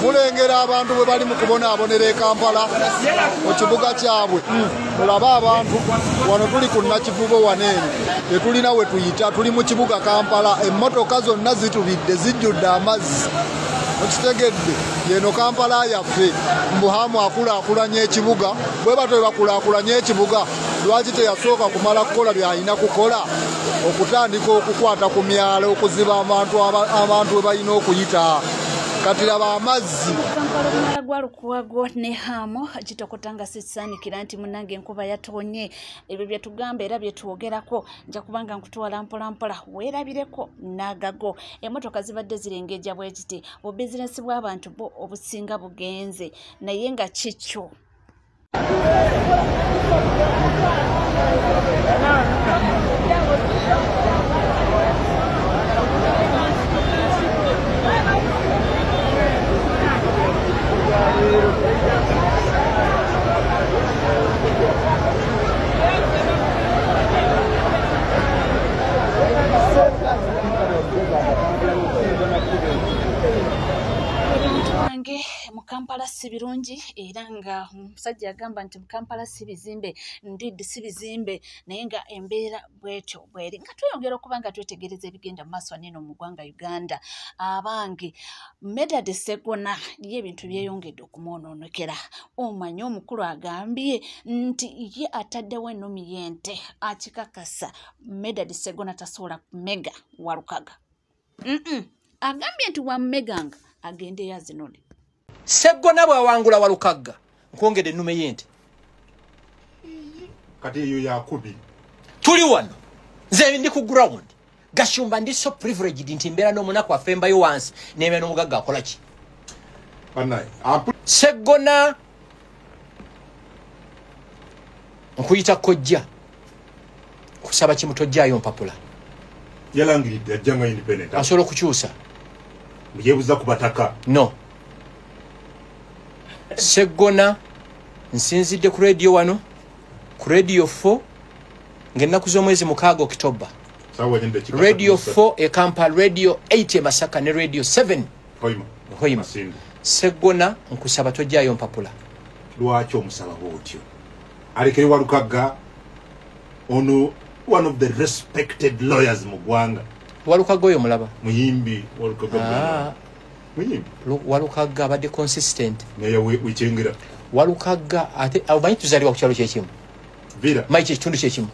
Mulengera abantu bwe bali mu kubonaabonera e Kampala mu kibuga kyabwe. Mulabe abantu wano, tuli ku Nakivubo wano eno, tetulina we tuyita, tuli mu kibuga Kampala. Emmotoka zonna zitubidde, zijjudde amazzi. Mukitegedde, yeno Kampala yaffe. Mbuhamu akulaakulanya ekibuga. Bwe batyo bakulaakulanya ekibuga, lwaki teyasooka kumala kukola byalina kukola, okutandika okukwata ku myalo, okuziba abantu we balina okuyita? Kati laba amazzi. Kampala omwala gwa Lukwago ne Hamu kitokota nga sisaanikira nti munnange enkuba yatonye. Ebyo bye tugamba era bye twogerako, nja kubanga nkutwala mpolampola weerabireko n'agago. Emmotoka zibadde zirengejja bwe kiti, bubizinesi bw'abantu bo obusinga bugenze, naye nga kikyo. Ebintu wange mu Kampala si birungi, era nga omusajja agamba nti mu Kampala si bizimbe, ndiddi si bizimbe, naye nga embeera bwetyo bweri. Nga tweyongera okuba nga twetegereza ebigenda mu maaso neno mu ggwanga Uganda, abange, Medard Sseggona ye ebintu byeyongedde okumwonoonekera. Omanyi omukulu agambye nti ye ataddewo ennumi y'ente, akikakasa Medard Sseggona tasobola kumega Walukaga. Agambye nti wamumeganga agendeyo azinone. Sseggona bw'awangula Walukagga, nkwongedde ennume y'ente. Kati eyo yakubiri. Tuli wano, nze ndi ku ground. Gashumba, ndi so privileged nti mbeera n'omunaku afembayo wansi, nembeera n'omugagga akola ki. Bannaye. Sseggona, nkuyita kojja, kusaba kimu, tojjaayo mpapula. Yalangiridde ajja nga independent. Asobola okukyusa. Yeebuza ku bataka. No, Sseggona, nsinzidde ku radio wano, ku Radio 4, ng'ennaku z'omwezi 6 Okitoba. Sawa nyende kika. Radio 4 e Kampala, Radio 8 e Masaka ne Radio 7 Hoima. Hoima. Masindi. Sseggona, nkusaba tojjaayo mpapula. Lwaki omusaba bwotyo? Alekere Walukagga, ono one of the respected lawyers mu ggwanga. Walukagga oyo mulaba. Muyimbi Walukagga. Ah. Muyimbi. Walukagga abadde consistent. Naye wekyengera. Walukagga ate omanyi tuzaalibwa ku kyalo kyekimu. Vira. Manyi kyekitundu kyekimu.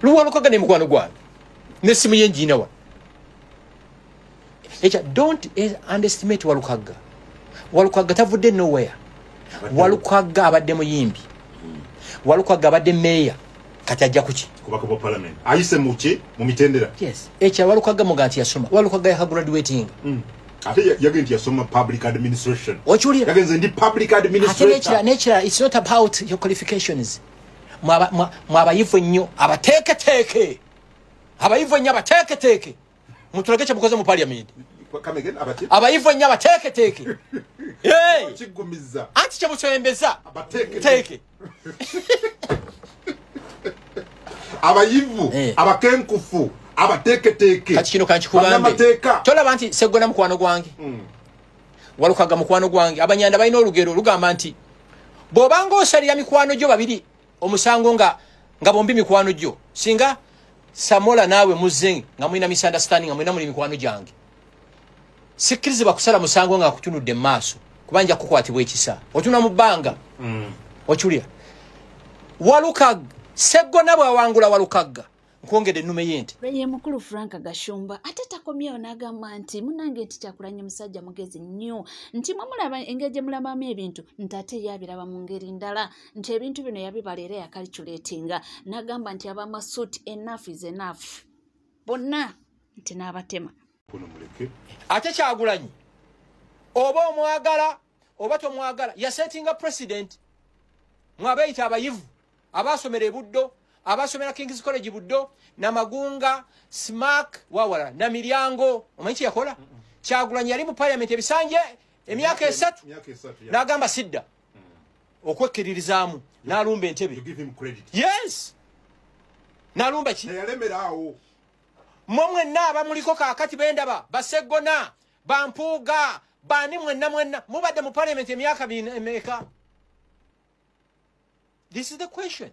Walukagga ne mukwano gwange n'essimu ye ngiina. Ekya, don't underestimate Walukagga. Walukagga tavudde nowhere. Walukagga abadde muyimbi, Walukagga abadde meeya, kati ajja kuki? Kubaka bwa parliament. Ayise muki mu mitendera. Yes, ekya, Walukagga muga nti yasoma. Walukagga yakagraduating. Ate yagenze nti yasoma public administration. Okiwulira? Yagenze ndi public Ate administrator. Nekira, it's not about your qualifications. Mwabayivu ennyo abateeketeeke, abayivu ennyo abateeketeeke, mutulage kye mukoze mu parliament. Come again, abati? Abayivu ennyo abateeketeeke. Hey! Kigumiza. Anti kyemusembeza. Abateeketeeke. Teeke. Abayivu, abakenkufu, abateeketeeke. Kati kino kankikugambe. Bannamateeka. Tolaba nti Sseggona mukwano gwange, Walukaga mukwano gwange. Abanyanda balina olugero lugamba nti bw'obanga osalira mikwano gyo babiri omusango nga bombi mikwano gyo, singa Samola naawe muzze nga mulina misunderstanding, nga mulina muli mikwano gyange, sikkirizibwa kusala musango nga akutunudde mu maaso, kuba nja kukwatibwa ekisa. Otunula mu bbanga. Okiwulira? Walukagga, Sseggona bw'awangula Walukagga, nkwongedde ennume y'ente. Ye mukulu Frank Gashumba ate takomyewo n'agamba nti munnange nti Kyagulanyi musajja mugezi nnyo, nti mwe mulaba engeri gye mulabamu ebintu, nti ate ye abiraba mu ngeri ndala, nti ebintu bino yabibala era yakalculatinga, n'agamba nti abamasuuti enough is enough, bonna nti n'abatema. Kuno muleke. Ate Kyagulanyi, oba omwagala oba tomwagala, yasettinga precedent. Mwabeeyita abayivu abasomera e Buddo, abasomera King's College Buddo, Namagunga, Smack, wawala Namiryango, omanyi kye yakola? Kyagulanyi yali mu parliament ebisanje emyaka 3. Emyaka 3, yeah. N'agamba sidda okwekkiririzaamu, n'alumba entebe. You give him credit. Yes, n'alumba ki? Teyalemera awo. Mmwe mwenna abamuliko kaakati bendaba, Baseggona, Bampuuga, Baani mwenna mwenna mubadde mu parliament emyaka emeka? This is the question.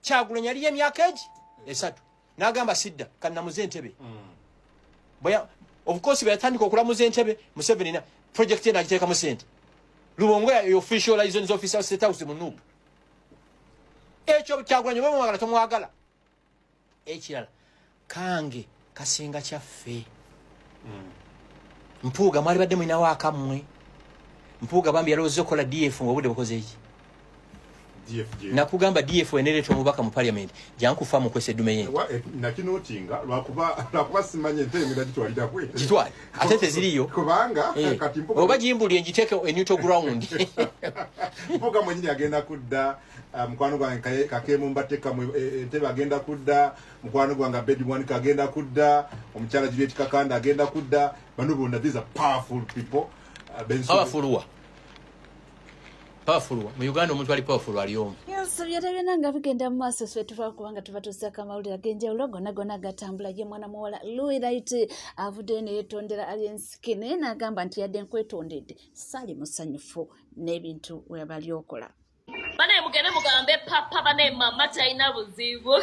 Kyagulanyi yaliyo emyaka egi 3 n'agamba sidda kannamuze entebe. Of course bwe yatandika okulamuza entebe, Museveni na project ye n'agiteekamu ssente. Lubongo ya official liaison officer State House mu NUP. Ekyo Kyagulanyi bwe mwagala tomwagala. Ekirala kange kasinga kyaffe. Mpuuga mwali badde mulinawo akammwe. Mpuuga bambi yalowooza okukola DF ng'obudde bukoze eki? Nakugamba DF enereta omubaka mu parliament jankufa mu kwesa eddume ye. Nakinotinga lwakuba simanye entebe ngenda gitwalira kwe. Gitwale ate teziriyo. Kubanga kati mpuuga oba gimbulye ngiteeke e neutral ground. Mpuuga mwennyini agenda kudda, mukwano gwange Kakemo Mbateka entebe agenda kudda, mukwano gwange Abedi Mwanika agenda kudda, omukyala Juliet Kakanda agenda kudda. Bano bonna these are powerful people. Powerful wa? Powerful mu Uganda omuntu ali powerful ali omu. Yes, byonna nga bigenda mu maaso ffe tuva kubanga tuba tusaako amawulire ag'enjawulo gonna gonna gatambula. Ye mwana muwala Louis Light avuddeyo ne yeetondera Alien Skin naye n'agamba nti yadde nkwetondedde saali musanyufu n'ebintu we bali okola. Banaye mugende mugambe papa banaye mama talina buzibu.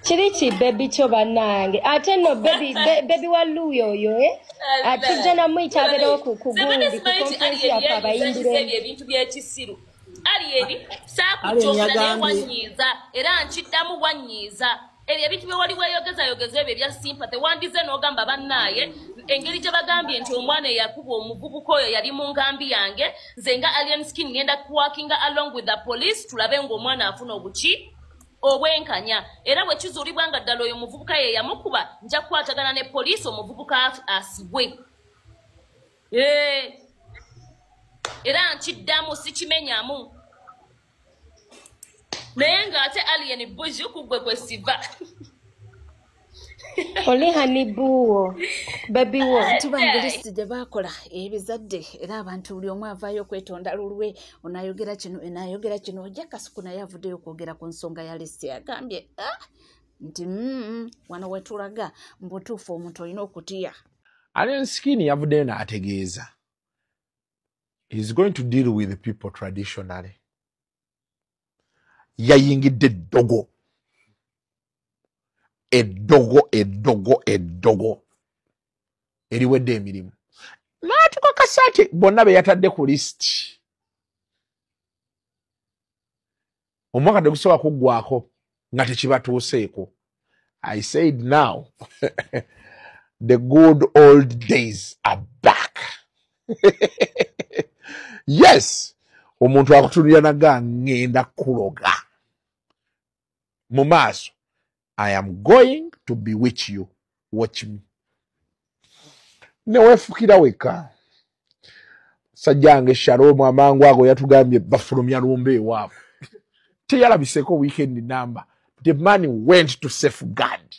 Kiri ki baby kyo bannange ate nno baby baby wa Louis oyo atujja namuyita abeerewo ku gundi ku conference yaffe abayimbire ebintu by'ekisiru. Alien saakukyusa naye wannyiiza era nkiddamu wannyiiza. Ebyo ebintu bye wali weeyogezayogeza ebyo ebya sympathy wandize n'ogamba bannaaye engeri gye bagambye nti omwana eyakubwa omuvubuka oyo yali mu nkambi yange, nze nga Alien Skin ngenda kuworkinga along with the police tulabe ng'omwana afuna obuki obwenkanya. Era bwe kizuulibwa nga ddala oyo omuvubuka ye yamukuba, nja kukwatagana ne poliisi omuvubuka asibwe. Era nkiddamu sikimenyamu. Naye ng'ate Alien buju ku gwe kwe siva. Oli hanibuwo baby wo. Abantu bange lisiti gye baakola ebizadde era abantu buli omu avaayo okwetonda lulwe, onaayogera kino enaayogera kino. Ojja Kasuku naye avuddeyo okwogera ku nsonga ya lisiti agambye nti wano wetulaga mu butuufu omuntu olina okutya. Alien Skin yavuddeyo n'ategeeza is going to deal with the people traditionally. Yayingidde eddogo eddogo eddogo eddogo eriwedde emirimu n'atukakasa nti bonna be yatadde ku lisiti omwaka tegusobola kuggwako nga tekibatuuseeko. I said now the good old days are back. Yes, omuntu akutunulira naga ngenda kuloga mu maaso. I am going to bewitch you. Watch me. Newefukira weka. Sajjange Shalom amangu ago yatugambye bafulumya lumbe ewaabwe. Teyalabiseko weekend number. The man went to safeguard.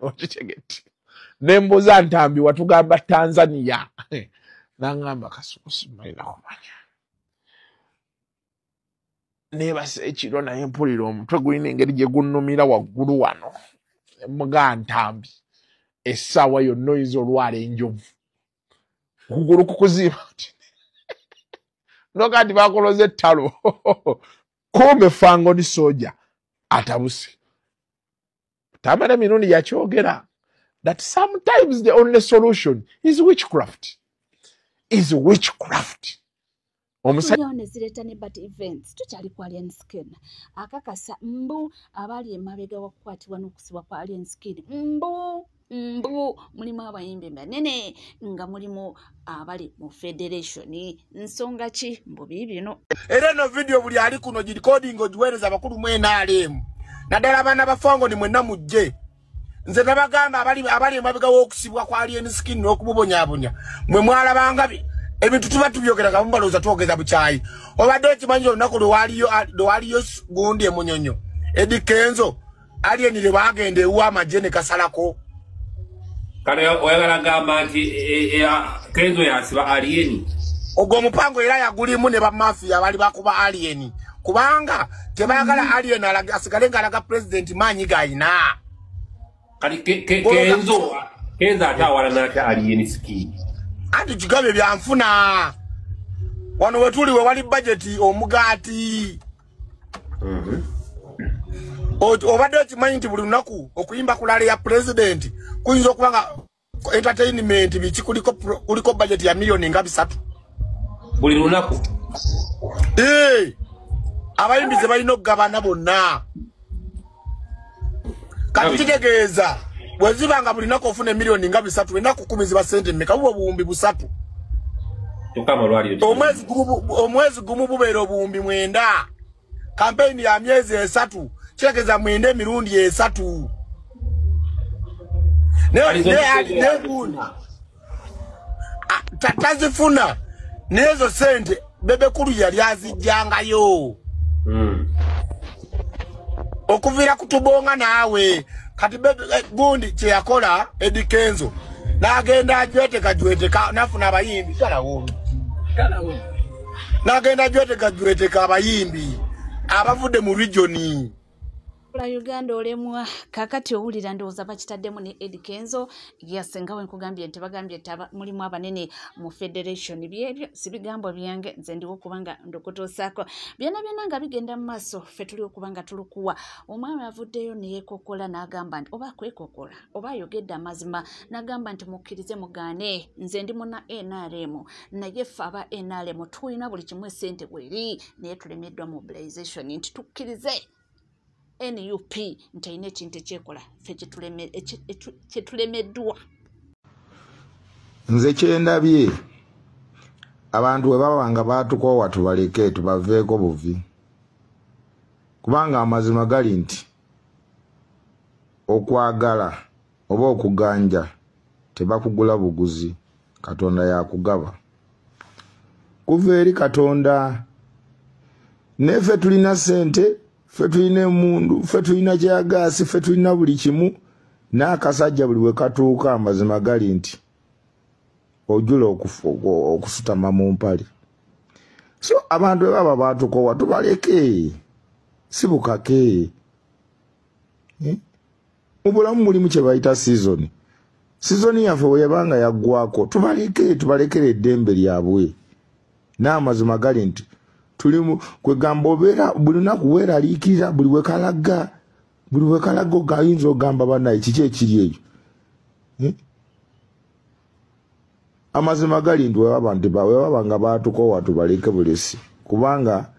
Okitegedde. Nembuuza Ntambi watugamba Tanzania. Nangamba Kasuku simalira kumanya. Neebase ekiro naye mpulira omutwe gulina engeri gye gunnumira waggulu wano. Muga Ntambi essaawa yonna oyinza olwala enjovu. Okugulu kukuziba nti noga nti bakoloze ettalo. Kumbe Fangoni soja atabuse. Tamale Mirundi yakyogera that sometimes the only solution is witchcraft. Is witchcraft. Omusajja zireeta ne bat events tukyali ku Alien Skin akakasa mbu abali emabega wakukwatibwa n'okusibwa kwa Alien Skin mbu mulimu abayimbi banene nga mulimu abali mu federation. Nsonga ki mbu biibino. Era no video buli ali kuno girecording ogiweereza abakulu mu NRM naddala abaana ba Fangoni mwenna mujje. Nze nabagamba abali emabega w'okusibwa kwa Alien Skin n'okumubonyaabonya mwe mwalabanga ebintu tuba tubyogera nga mubalowooza twogeza bukyayi. Obadde okimanyi olunaku lwewaliyo gundi emunyonyo Eddy Kenzo Alien lwe baagenda ewuwe amagye ne kasalako. Kale oyagala gamba nti Kenzo yasiba Alien. Ogwo omupango era yagulimu ne bamafiya bali bakuba Alien kubanga tebaagala Alien asigale ng'alaga pulezidenti maanyi g'ayina. Kale Kenzo Kenzo ate awalana atya Alien Skin? Anti kigambe byanfuna. Wano wetuli we wali budget omugaati. Obadde okimanyi nti buli lunaku okuyimba ku rally ya president kuyinza okuba nga entertainment biki kuliko budget ya milioni nga 300 buli lunaku. Abayimbi ze balina okugabana bonna. Kati kitegeeza bwe ziba nga buli lunaku ofuna emiliyoni nga 300 ennaku 10 ziba ssente mmeka? Buba obuwumbi 300. Omwezi gumu bubeera obuwumbi 9. Kampeyini ya myezi 3 kitegeeza 9 emirundi 3. Tazifuna n'ezo ssente Bebe Cool yali azijjangayo. Okuviira kutubonga naawe. Kati gundi kye yakola Eddy Kenzo n'agenda ajweteka n'afuna abayimbi. N'agenda ajweteka abayimbi abavudde mu regioni. Uganda olemwa kakati owulira ndowooza bakitaddemu ne Eddy Kenzo. Yes, nga we nkugambye nti bagambye nti mulimu abanene mu federation. Byebyo si bigambo byange, nze ndiwo kubanga ndukutuusaako byonna byonna nga bigenda mu maaso. Ffe tuli okubanga tulukuwa. Omwami avuddeyo ne yeekokola n'agamba nti oba kwekokola oba ayogedde amazima n'agamba nti mukkirize mugaane, nze ndi muna NRM, naye ffe aba NRM tulina buli kimu essente bweri, naye tulemeddwa mobilization nti tukkirize NUP nti alina ekintu ekyekola ffe kyetulemeddwa. Nze kyendabye abantu bwe baba nga baatukoowa tubaleke tubaveeko buvi, kubanga amazima gali nti okwagala oba okuganja tebakugula buguzi, Katonda yakugaba kuva eri Katonda. Neffe tulina ssente, ffe tulina emundu, ffe tulina kyagaasi, ffe tulina buli kimu, n'akasajja buli we katuuka amazima gali nti ojula okusutama mu mpale. So abantu bwe baba baatukoowa tubaleke, si bukake. Mu bulamu mulimu kye bayita season. Season yaffe bwe yabanga yaggwako tubaleke, tubalekere eddembe lyabwe. N'amazima gali nti tulimu kwegamba obeera buli lunaku weeraliikirira, buli wekalaga ogayinza ogamba bannaye kiki ekiri eyo. Amazima gali nti webaba nga baatukoowa tubaleke bulesi, kubanga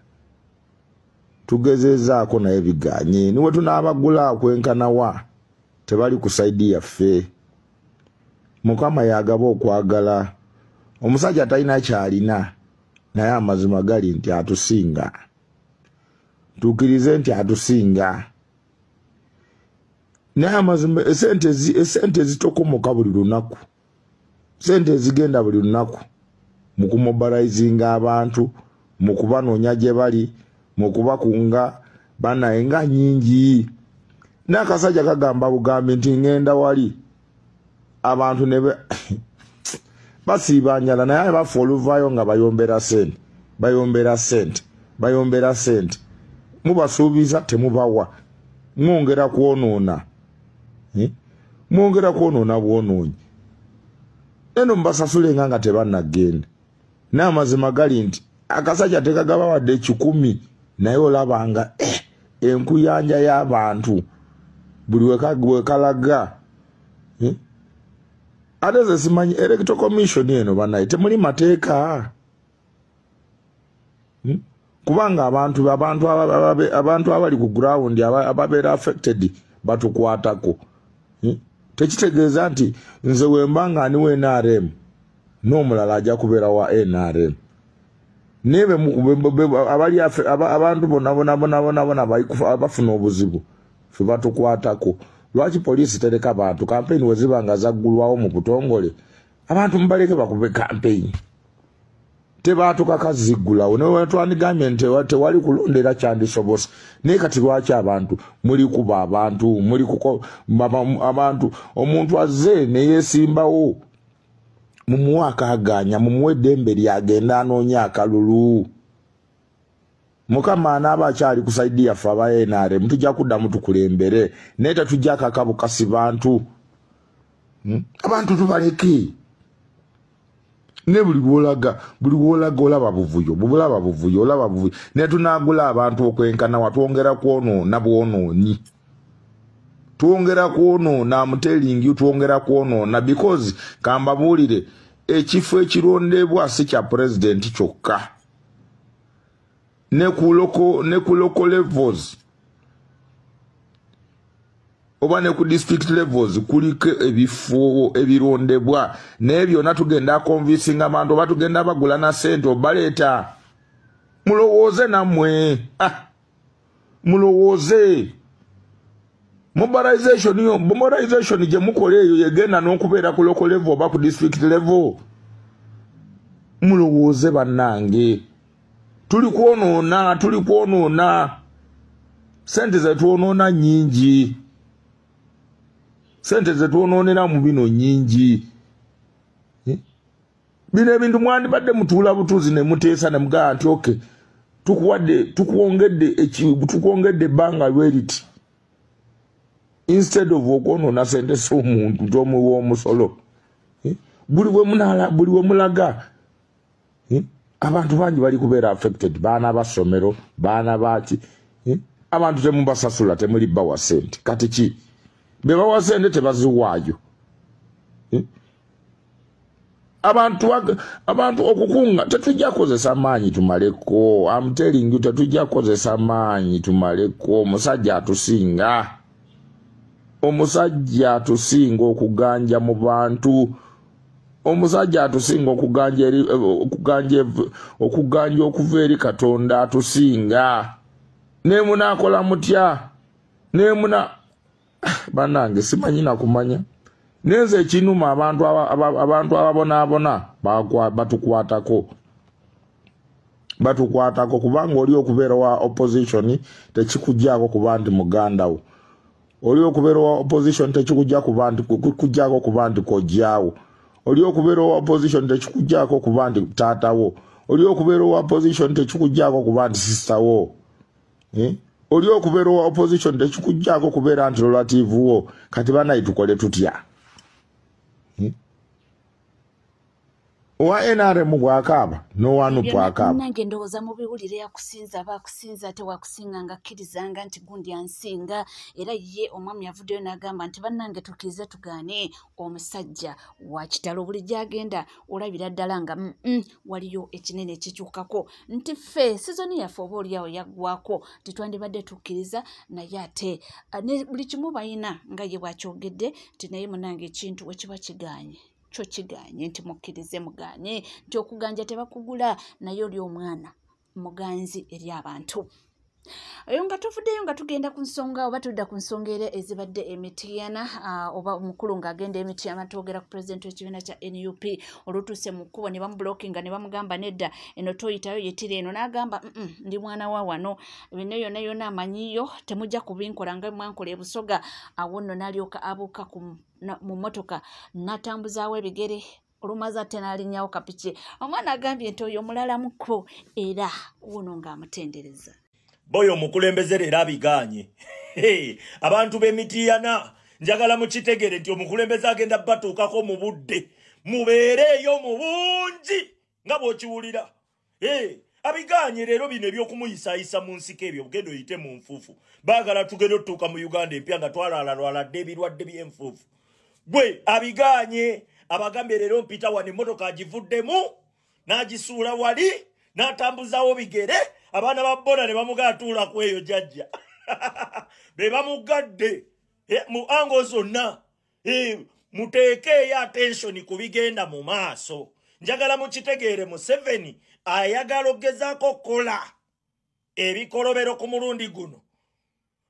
tugezezaako naye biganye. Niwe tunaabagula kwenkanawa tebali ku saidi yaffe. Mukama yagaba okwagala. Omusajja talina kyalina, naye amazima gali nti atusinga. Tukkirize nti atusinga. Naye amazima esente zitokomoka buli lunaku, sente zigenda buli lunaku mu kumobilizinga abantu, mu kubanoonya gye bali, mu kubakunga banaye nga nnyingi. N'akasajja kagamba bugambi nti ngenda wali abantu ne basiiba njala, naye bafa oluvaayo nga bayombera sente, bayombera sente, bayombera sente. Mubasuubiza temubawa, mwongera kwonoona, mwongera kwonoona bwonoonyi. Eno mbasasulenga nga tebannagenda. N'amazima gali nti akasajja tekagaba wadde 1,000, naye olaba nga enkuyanja y'abantu buli wekalaga. Ate ze simanyi electoral commission eno bannaye temuli mateeka. Kubanga abantu abali ku ground ababeera affected batukwatako. Tekitegeeza nti nze wemba nga ndi wa NRM n'omulala ajja kubeera wa NRM. Nebe abali abantu bonna bonna bonna bonna bonna abafuna obuzibu ffe batukwatako. Lwaki poliisi tereka bantu? Kampeyini we ziba nga zaggulwawo mu butongole, abantu mubaleke bakube kampeyini. Tebatukaka ziggulawo. Naye twandigambye nti tewali kulondera kyandisobose. Naye kati lwaki abantu muli kuba abantu, muli kuko abantu, omuntu azze ne yeesimbawo, mumuwe akaganya, mumuwe eddembe lyagenda anoonya akalulu. Mukama anaaba akyali ku saidi yaffe aba NRM tujja kuddamu tukulembere, naye tetujja kakabukasi bantu. Abantu tubaleke. Ne buli wolaga olaba buvuyo, bubulaba buvuyo, olaba buvuyo. Ne tunagula abantu okwenkana watwongera kwonoona bwonoonyi. Twongera kwonoona, I'm telling you, twongera kwonoona because kambabuulire ekifo ekirondebwa si kya president kyokka. Ne ku local levels oba ne ku district levels kuliko ebifo ebirondebwa, naye byonna tugenda convincing abantu oba tugenda bagula na ssente obaleeta. Mulowooze nammwe, mulowooze. Mobilization gye mukola eyo yegenda n'okubeera ku local level oba ku district level. Mulowooze bannange, tuli kwonoona. Sente zetwonoona nnyingi, sente zetwonoonera mu bino nnyingi. Bino ebintu mwandibadde mutuula butuuzi ne muteesa ne mugamba nti okay, tukwongedde ebbanga lweriti, instead of okwonoona sente z'omuntu gy'omuwa omusolo. Buli we mulaga abantu bangi bali kubeera affected, baana ba ssomero, baana baki, abantu temubasasula, temuli bawa sente. Kati ki be bawa sente tebaziwaayo. Abantu okukunga tetujja kukozesa maanyi tumaleko. I'm telling you, tetujja kukozesa maanyi tumaleko. Omusajja atusinga okuganja mu bantu, omusajja atusinga okuganja okuva eri Katonda atusinga. Ne munaakola mutya? Ne muna bannange simanyi na kumanya. Nenze ekinuma abantu ababonaabona batukwatako kubanga oli okubeera wa opposition tekikuggyako kuba nti muganda wo, oli okubeera wa opposition tekikuggyako kuba nti kojjaawo, oli okubeera wa opposition tekikuggyako kuba nti taatawo, oli okubeera wa opposition tekikuggyako kuba nti sister wo, oli okubeera wa opposition tekikuggyako kubeera nti relative wo. Kati banayi tukole tutya? Owa NRM bw'akaaba n'owa NUP akaaba. Nange ndowooza mubiwulire, yakusinza abakusinza ate wakusinga nga akkirizanga nti gundi ansinga. Era ye omwami avuddeyo n'agamba nti bannange tukkirize tugaane, omusajja wa kitalo, bulijjo agenda olabira ddala nga waliyo ekinene ekikyukako, nti ffe sizoni yaffe oba oliawo yaggwako, titwandibadde tukkiriza. Naye ate buli kimu balina nga ye bw'akyogedde nti naye munnange ekintu we kiba kigaanye kyo kigaanye, nti mukkirize mugaanye, nti okuganja tebakugula, naye oli omwana muganzi eri abantu. Eyo nga tuvuddeyo nga tugenda ku nsonga oba tudda ku nsonga era ezibadde emitiyana, oba omukulu ng'agenda emitiyana. Twogera ku pulezidenti w'ekibiina kya NUP olutuuse mu kkubo ne bamublockinga ne bamugamba nedda, eno toyitayo, yitira eno. N'agamba ndi mwana wa wano, bino yonna yonna amanyiyo, temujja kubinkola nga mwankola e Busoga. Awo nno n'alyoka abuuka mu mmotoka n'atambuzaawo ebigere, olumaze ate n'alinnyawo kapiki. Omwana agambye nti oyo omulalamuko, era wuno ng'amutendereza. Boyo omukulembeze leero abigaanye. Abantu b'emitiyana njagala mukitegere nti omukulembeze agenda batuukako mu budde, mubeereeyo mu bungi nga bw'okiwulira. Abigaanye leero bino eby'okumuyisaayisa mu nsiko ebyo, genda oyite mu nfuufu. Baagala tugenda otutuuka mu Uganda empya nga twalaalalwaladde ebirwadde by'enfuufu. Gwe abigaanye, abagambye leero mpita wano, emmotoka agivuddemu n'agisuula wali n'atambuzaawo bigere. Abaana ba bona ne bamugaatuula ku eyo jjajja be bamugadde mu ango zonna. Muteekeeyo attention ku bigenda mu maaso. Njagala mukitegeere, Museveni ayagala ogezaako okukola ebikolobero ku mulundi guno,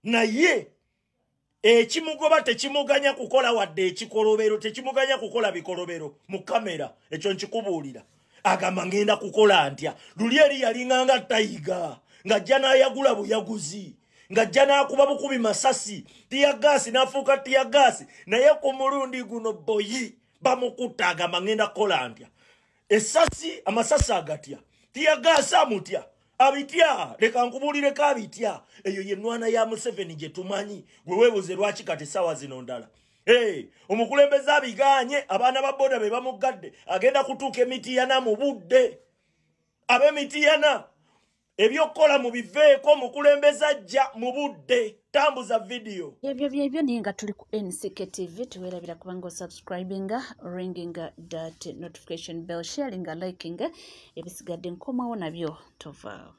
naye ekimugoba tekimuganya kukola wadde ekikolobero, tekimuganya kukola bikolobero mu kamera. Ekyo nkikubuulira. Agamba ngenda kukola ntya? Luli eri yalinganga tayiga, ng'ajja n'ayagula buyaguzi, ng'ajja n'akuba bukubi masasi, tear gas n'afuuka tear gas. Naye ku mulundi guno boyi bamukutta, agamba ngenda kukola ntya? Essasi, amasasi agatya, tear gas amutya, abitya. Leka nkubuulireko, abitya. Eyo ye nnwana ya Museveni gye tumanyi. Gwe weebuze lwaki kati essaawa zino ndala Omukulembeze abiganye, abaana ba boda be bamugadde, agenda kutuuka emitiyana mu budde. Ab'emitiyana ebyokukola mubiveeko, omukulembeze ajja mu budde. Tambuza video. Ebyo byebyo, naye nga tuli ku NCK TV. Teweerabira kubanga osubscribinga, ringinga that notification bell, sharinga, likinga. Ebisigadde nkomawo nabyo, tovaawo.